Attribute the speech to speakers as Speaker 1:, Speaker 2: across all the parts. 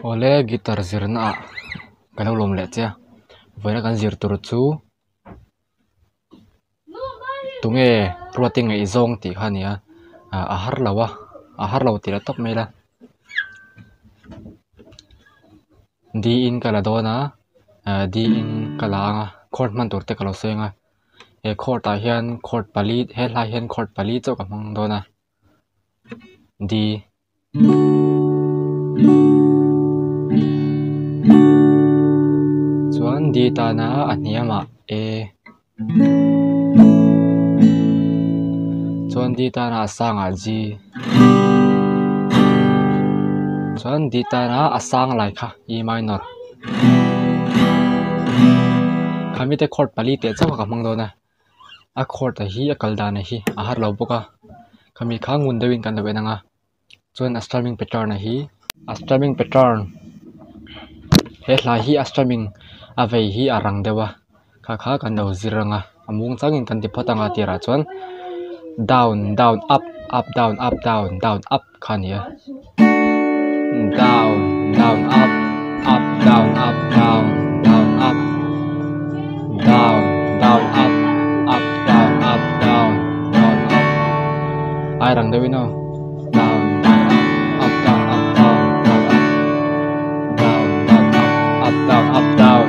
Speaker 1: Awle guitar zirna ah ka lo lawm leh che a vawiina kan zir tur chu tunge ruat i ngaihzawng tih kha a ni a ah a har lo a a har lo tih lah tawp mai ila D in ka la dawn a ah D in ka la ang a chord hman tur te ka lo sawi ang a he chord ah hian chord pali he hlaiah hian chord pali chauh ka hmang dawn a D. Chuan D tana a hniamah A chuan D tana a sangah G chuan D tana a sang lai kha E minor khami te chord pali teh chauh kha ka hmang dawn a. A chord a hi a kal dan a hi a har lo bawk a khami kha ngun deuhin kan lo en ang a chuan a strumming pattern a hi a strumming pattern he hla hi a strumming a vei hi a rang deuh a kha kha kan lo zir ang a a muang changin kan ti phawt ang a tirah chuan down down up up down up down down up kha a ni a down down up up down up down down up down down up up down up down down up ai rang deuhin aw down down up up down up down down up down down up up down up down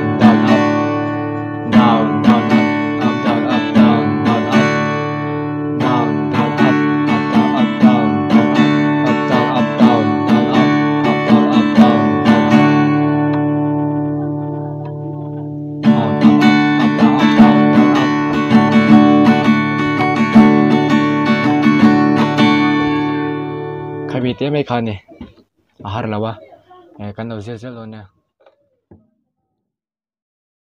Speaker 1: down up down down up up down up down down up down down up up down up down down up up down up down down up up down up down down up down up up down up down down up khami te mai kha a ni. a har lo a eh kan lo zir zel dawn nia.